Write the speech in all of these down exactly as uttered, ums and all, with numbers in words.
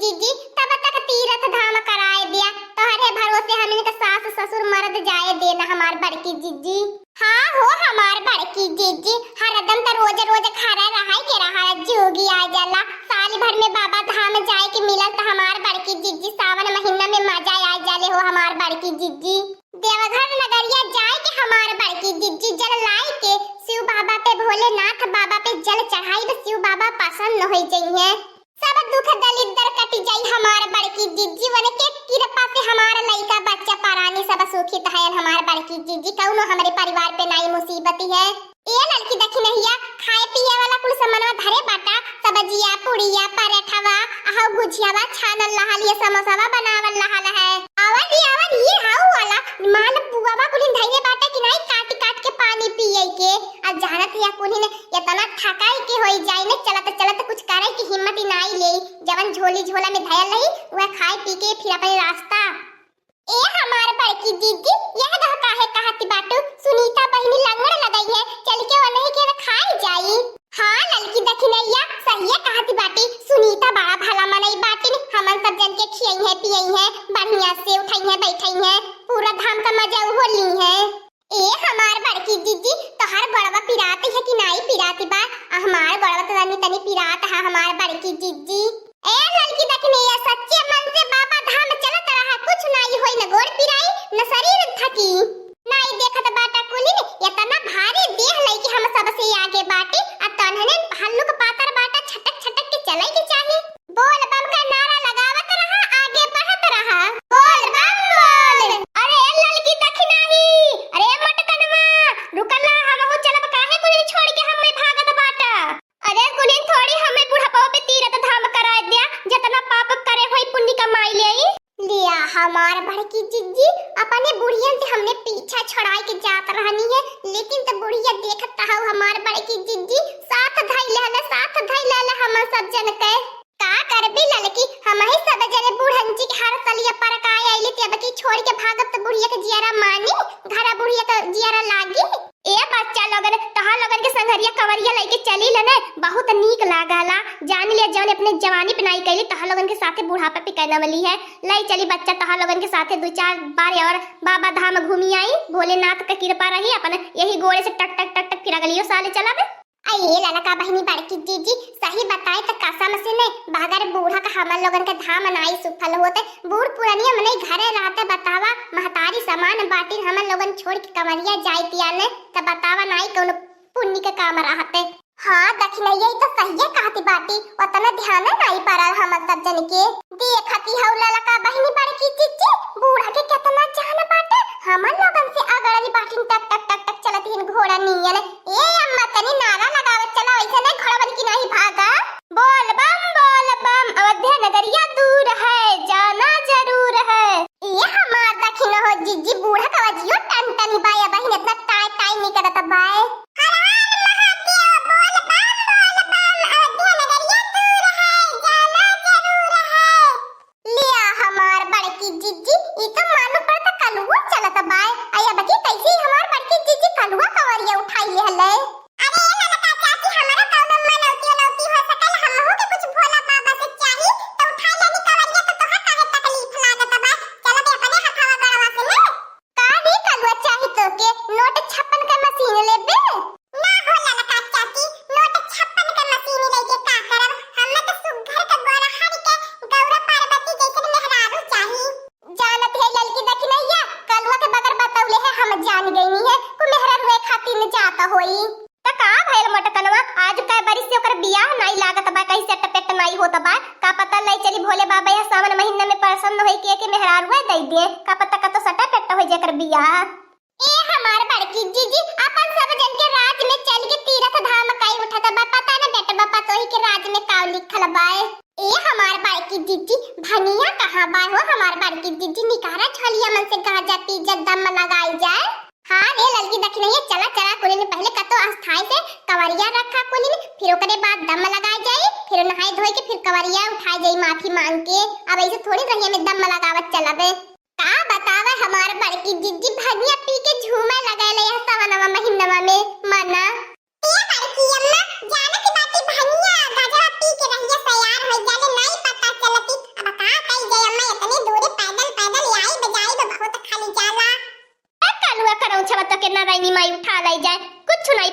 जीजी, तब तक तीरथ धाम कराए दिया, तोहरे भरोसे हमनी के सास ससुर मरद जाए देना हमार बड़की जीजी। हाँ हो हमार बड़की जीजी, हरदम त रोज रोज घरे रहाई के रहा, जुगी आ जाला। साल भर में बाबा धाम जाए के मिलल त हमार बड़की जीजी, सावन महीना में मजा आ जाले हो हमार बड़की जीजी। देवघर नगरिया जाए के हमार बड़की जीजी, जल लाई के शिव बाबा पे, भोलेनाथ बाबा पे जल चढ़ाई, शिव बाबा प्रसन्न हो जइहे। सब दुख दलिद्दर कटि जाई हमार बड़की जिज्जी, वनके कृपा से हमार लइका बच्चा परानी सब सुखित हयन हमार बड़की जिज्जी, कउनो हमरे परिवार पे नाई मुसीबत है। ए ललकी दखिनहिया, खाए पिए वाला कुल सामानवा धरे बाटा, सब्जिया, पुड़िया, पराठवा, अहौ गुझियावा छानल रहल, ये समोसावा बनावल रहल है। अवन ई, अवन ई, हाउ वाला माल पुआवा कुलिन धइले बाटा कि नाई काट काट के पानी पिए के। आ जानत हिया कुलिन एतना थकाई के होई जाई ने, चलत चलत कुछ करे के हिम्मत ही नाई लेई। जवन झोली झोला में धयल रही, वह खाए पी के फिर अपने रास्ता। ए हमार बड़की जिज्जी, यह दह काहे कहत बाटू? सुनीता बहिनी लंगड़ लगई है, चल के वनही के खाए जाई। हाँ ललकी दखिनैया, सहिए कहत बाटी। सुनीता बड़ा भला मनई बाटिन, हमन सब जन के खियई है, पियई है, बढ़िया से उठई है, बैठई है, पूरा धाम का मजा उहो ली है। ए हमार बड़की जिज्जी, तोहार गोड़वा पिरात है कि नाई पिरात बा? आ हमार गोड़वा तो तनी तनी पिरात है हमार बड़की जिज्जी। ए ललकी दखिनैया, सच्चे मन से बाबा धाम चलत रहा, कुछ नाई होई, न गोड़ पिराई न शरीर थकी। नाई देखत बाटा कुलिन, एतना भारी देह लइके हम सबसे आगे बाटी, आ तनहने हल्लुक पातर बाटा, छटक छटक के चलई के चाही। बोल बम का नारा लगावत रहा, आगे बढ़त रहा। बोल बम बोल। अरे ललकी दखिनही, अरे मोटकनवा, रुकला, हमहू चलब, काहे कुलिन छोड़ के हमें भागत बाटा? अरे कुलिन थोड़ी हमें बुढ़ापा पे तीरथ धाम कराए दिया, जितना पाप करे होई पुण्य कमाई लेई। लिया हमार बड़की जिज्जी, अपने बुढ़ियन से हमने पीछा छुड़ाई के जात रहनी है, लेकिन तो बुढ़िया देखत हऊ हमार बड़की जिज्जी, साथ धई लेहले, साथ धई लेहले हमन सब जन के। का करबी ललकी, हमही सब जने बूढ़न जी के हर सलिया पर का आइली, ते अब की छोड़ के भागब त बुढ़िया के जियरा मानी, घरा बुढ़िया के जियरा लागी। ए बच्चा लोगन, तोहार लोगन के संघरिया कंवरिया लइके चली ले ने, बहुत नीक लागला। जान लिया जौन अपने जवानी पे नाई कैली, तोहार लोगन के साथे बुढ़ापा पे कैना वाली है। लई चली बच्चा, तोहार लोगन के साथे दो चार बार और बाबा धाम घूमी आई, भोलेनाथ के कृपा रही, अपन यही गोड़े से टक टक टक टक फिर अगलियो साल चलब। अये ललका बहिनी बड़की जीजी, सही बताई त कसम से ने, बगैर बूढ़ा का हमन लोगन के धाम नाई सुफल होते। बूढ़ पुरनिया मनई घरे रहते, बतावा, महतारी समान बाटिन, हमन लोगन छोड़ के कंवरिया जाइतिया ने, त बतावा नाई कौनो पुण्य के काम रहते। हाँ दखिनैया, ई त सहिए कहती बाटी, ओतना ध्यान नाई पड़ल हमन सब जन के। देखती हऊ ललका बहिनी बड़की जीजी, बूढ़ा के केतना जान बाटे, हमन लोगन से अगड़ल बाटिन, टक टक टक टक चलत हिन घोड़ा नियन। ए अम्मा, तनी नारा लगावत चला, वैसे नहीं घोड़ा बन की नहीं भागा। बोल बम, बोल बम, अयोध्या नगरिया दूर है, जाना जरूर है। ए हमार दखिनहो जीजी, बूढ़ा का वजियो टन टन बाय, बहिन इतना टाय टाय नहीं करत बाय। हर हर महादेव, बोल बम, बोल बम, अयोध्या नगरिया दूर है, जाना जरूर है। लिया हमार बड़की जीजी, ई तो मालूम पड़ता कलुआ चलत बाय। आई अब की कैसे हमार बड़की जीजी कलुआ कंवरिया उठाई ले हले। अरे ललका चाची, हमारा कौनो मनौती उनौती हो सकल, हमहू के कुछ भोला बाबा से चाही, तो उठाई लेनी कंवरिया, तो तोहार काहे तकलीफ लागत बा? चलो बे अपने हथवा गड़वा से ले। का रे कलुआ, चाही तोके नोट छप्पन के मशीन लेबे? ना हो ललका चाची, नोट छप्पन के मशीन लेके का करब? हमें तो सुग्घर के गोरहर के गौरा पार्वती जैसन मेहरारू चाही। जानत है ललकी दखिनैया, कलुआ के बगर बतौले है, हम जान गईनी है, को मेहरारू खातिर न जाता होई। त का भइल मोटकनवा, आज कै बरिस से ओकर बियाह नाई लागत बा, कहीं सेट पेट नाई होत बा। का पता लई चली भोले बाबा यह सावन महीना में प्रसन्न होई के, के मेहरारुए दई दे। का पता कतो सटा पेट होई जेकर बियाह। ए हमार बड़की जीजी, अपन सब जन के राज में चल के तीरथ धाम काई उठत बा, पता न बेटवा पतोही के राज में का लिखल बा। ए हमार बड़की जीजी, भंगिया कहाँ बा हो हमार बड़की जीजी, निकारा झोलिया मन से गांजा पी जा दम लगाई जाए। हाँ रे ललकी दखिनैया, चला चला कुलिन पहले कतो अस्थाई से कंवरिया रखा कुलिन, फिर ओकरे बाद दम लगाए जाई, फिर नहाए धोए के फिर कंवरिया उठाए जाई माफी मांग के। अब ऐसे थोड़ी रहिया में दम लगावत चलबे। का बतावे हमार बड़की जिज्जी, भंगिया पी के झूमे लगेले यह सवनवा महीनवा में, मना। ए बड़की अम्मा, जानत बाटी भंगिया गजवा पी के रहिया सयार हो जाले, नाई पता चलती।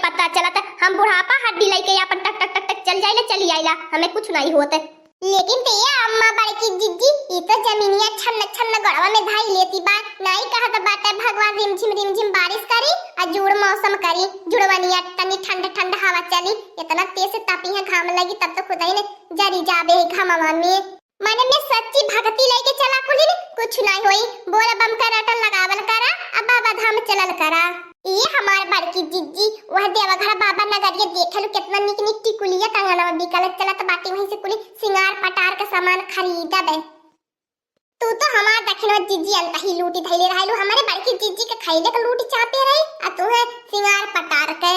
पता चलत हम बुढ़ापा हड्डी लइके आपन टक टक टक टक चल जाइला, चली आइला, हमें कुछ नाहीं होत। लेकिन ते ये अम्मा बड़की जिज्जी, ई तो जमीनिया छन्न छन्न गड़वा में धाई लेती बा। नाहीं कहत बाटे भगवान रिमझिम रिमझिम बारिश करी, आ जूड़ मौसम करी, जुड़वनिया तनी ठंड ठंड हवा चली। इतना तेज से तपी है घाम लगी, तब तो खुदही ने जरी जाबे है घमवा में। मन में सच्ची भक्ति लइके चला कुलिन, कुछ नाहीं होई। बोल बम का रटन लगावल करा, अब बाबा धाम चलल करा। ये हमार बड़की जिज्जी, वह देवघर बाबा नगरिया देख लू, कितना निक निक टिकुलिया टंगनवा बिकल चलत बाटी, वहीं से कुली सिंगार पटार के सामान खरीदबे। तू तो हमार दखिनवा जिज्जी अंतही लूटी धइले रहलू, हमारे बड़की जिज्जी के खइले के लूटी चापे रही, आ तू है सिंगार पटार के।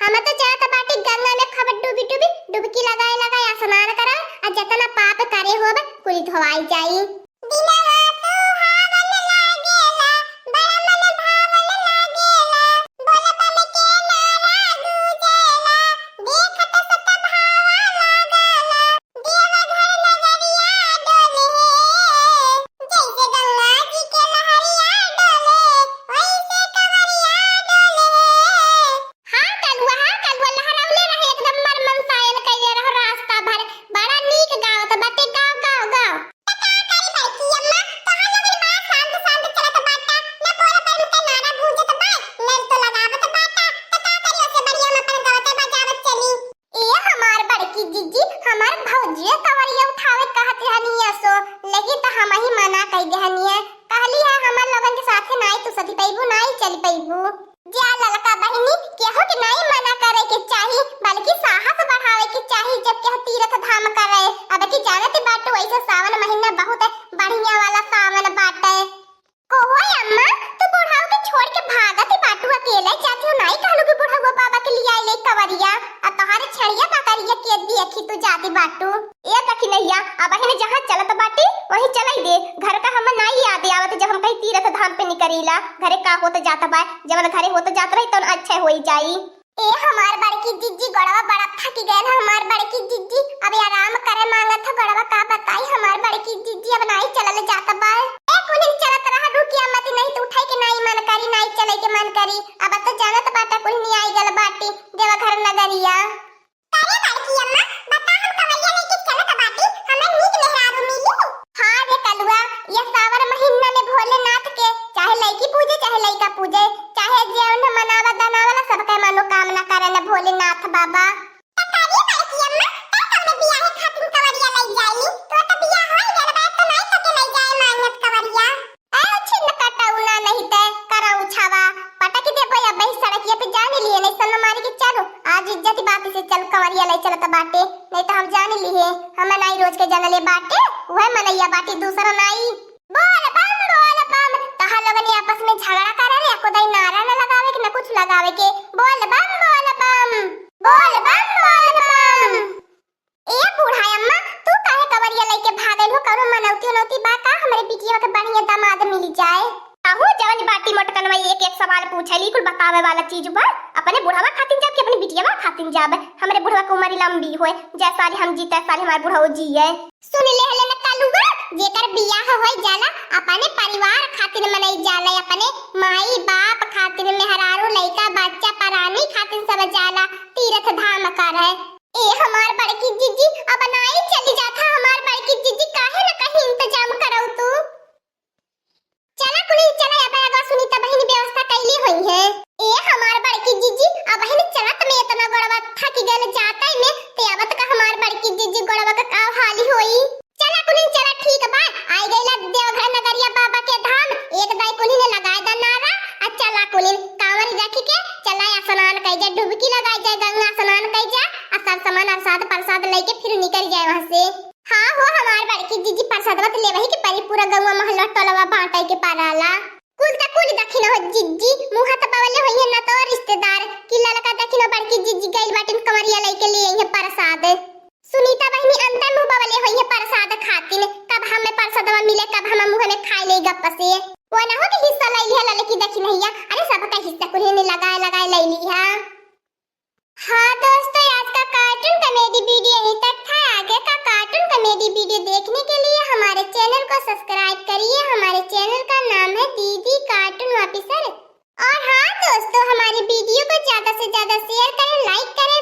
हम तो जात बाटी गंगा में खूब डूबी डूबी, डुबकी लगाए लगाए स्नान करा, आ जतना पाप करे होब कुल धोआई जाई। दिनवा सुहावन लागेला, बड़ा मन भावन लागेला, बोल बम के नारा गूंजेला, देखत सत भावा लागेला, देवघर नगरिया डोले, जैसे गंगा जी के लहरिया डोले, वैसे कंवरिया डोले। हाँ कलुआ, हाँ कलुआ, लहरौले रहे, एकदम मर मनसायन कइले रहो रास्ता भर। बड़ा नीक गावत बाटे, गाव, गाव, गाव। त का करी बड़की अम्मा, तोहर लोगन बड़ा शांत शांत चलत बाटा, न बोल बम के नारा गूंजत बा, न तो लगावत बाटा, त का करी, ओसे बढ़िया हम अपन गावते बजावत चली। ए हमार बड़की जिज्जी, हमार भौजिया कवरिया उठावे कहत रहनी है सो, लेकिन त हम ही मना कइ देहनी है। कहली है हमार लोगन के साथे नाई तू सधी पैबू, नाई चल पैबू। जा ललका बहिनी, केहू के नाई मना करे के चाही, बल्कि साहस बढ़ावे के चाही। जब केहू तीर्थ धाम करे, अब की जानत बाटू, ऐसे सावन महीना बहुत बढ़िया वाला सावन बाटे। को हो अम्मा, तू बुढ़ाऊ के छोड़ के भागत ही बाटू अकेले, चाची नाई कहलू कि बुढ़ाऊ बाबा के लिया ले कवरिया, आ तोहारे छड़िया बकरिया के देखी तू जाती बाटू। ए दखिनैया, अबहिन जहाँ चलत बाटी, वहीं चलई दे। घर का हम नाई याद आवत, जब हम कहीं तीर्थ धाम पे निकरीला। घरे का होत जात बा, जवन घरे होत जात रही, तवन अच्छे होई जाई। ए हमार बड़की जिज्जी, गोड़वा बड़ा थकी गयल है हमार बड़की जिज्जी, अब आराम करे मांगत है गोड़वा, का बताई हमार बड़की जिज्जी, अब नाई चलल जात बा। ए कुलिन चलत रहा, रुकिया मत, नहीं तो उठाई के नाई मन करी, नाई चले के मन करी। अब तो जानत बाटा कुल नी आई गल बाटी देवघर नगरिया। अरे बड़की अम्मा, बता हम कवरिया लेके चलत बाटी, हमें नीक मेहरारू मिली। हाँ रे कलुआ, ये सावन महीना में भोलेनाथ के चाहे लइकी पूजे, चाहे लइका पूजे, चाहे जे उन्हें मनावा दनावला, सबके मनोकामना करन भोलेनाथ बाबा। त का रे बड़की अम्मा, तै कौने बियाहे खातिर कवरिया लई जाई? तोर त बियाह होई गल बा, त नाई तके लई जाए मांगत कवरिया। ए छिन कटौना नहीं ते करऊ छावा, पटक देबो या बही सड़किया पे जान लिए नहीं सन मारी के चलो, आज इज्जत बात से चल कवरिया ले चलत बाटे, नहीं तो हम जान लिए, हम नाई रोज के जानले बाटे, वह मनैया बाटी दूसरा नाई। बोल बम, बोल बम, तहा लोगन आपस में झगड़ा करे रे, एको दाई नारा न लगावे के, न कुछ लगावे के, बोल बम, बोल बम, बोल बम, बोल बम। ए बूढ़ा अम्मा, तू काहे कवरिया लइके भागल हो? कौनो मनौती उनौती बा का? हमरे बिटिया के बढ़िया दामाद मिल जाए। अहू जवन बाटी मोटकनवा एक एक सवाल पूछेली, कुल बतावे वाला चीज बा। अपने बुढ़वा खातिन जाब कि अपने बिटिया खातिन जाब? हमरे बुढ़वा के उम्र लंबी होए, जै साल हम जी तै साल हमार बुढ़ऊ जिए। सुन ले हले न कलुआ, जेकर बियाह होई जाला, अपने परिवार खातिन मनई जाला, अपने माई बाप खातिन, मेहरारू लइका बच्चा परानी खातिन सब जाला, तीर्थ धाम करे। ए हमार बड़की जिज्जी, अब नाई चली जात है हमार बड़की जिज्जी, काहे न कहीं इंतजाम करऊ तू? चला कुली चला, अब अगवा सुनीता बहिन व्यवस्था कैली होई है। ए हमार बड़की जिज्जी, अबहिन चलत में इतना गोड़वा थक गल जाता में, ते आवत का हमार बड़की जिज्जी गोड़वा का का हाली होई। चला कुली चला, ठीक बा, आई गईला देवघर नगरिया बाबा के धाम, एक दाई कुली ने लगाए दा नारा, आ चला कुली कांवर रख के चला स्नान कई जा, डुबकी लगाई जा, गंगा स्नान कई जा, आ सब सामान अरसाद प्रसाद लेके फिर निकल जाए वहाँ से। हाँ हो हमार बड़की जिज्जी, प्रसादवा त लेवही के परी, पूरा गौवा मोहल्ला टोलवा बांटे के पराला। कुल त कुल दखिन हो जिज्जी, मुँह त बवले होइहे न तो रिश्तेदार, कि ललका दखिन हो बड़की जिज्जी गइल बाटिन कंवरिया लइके ले अइहे प्रसाद। सुनीता बहिनी अंदर मुँह बवले होइहे प्रसाद खातिन, कब हमें प्रसादवा मिले, कब हम मुँह में खाए ले गप से। वो न हो के हिस्सा ले लिहा ललकी दखिनैया, अरे सबका हिस्सा कुल्ही ने लगाए लगाए ले लिहा। हाँ दोस्तों, आज का cartoon comedy video यहीं तक था। आगे का cartoon comedy video देखने के लिए हमारे channel को subscribe करिए। हमारे channel का नाम है दीदी Cartoon Officer। और हाँ दोस्तों, हमारी वीडियो को ज्यादा से ज्यादा शेयर करें, लाइक करें,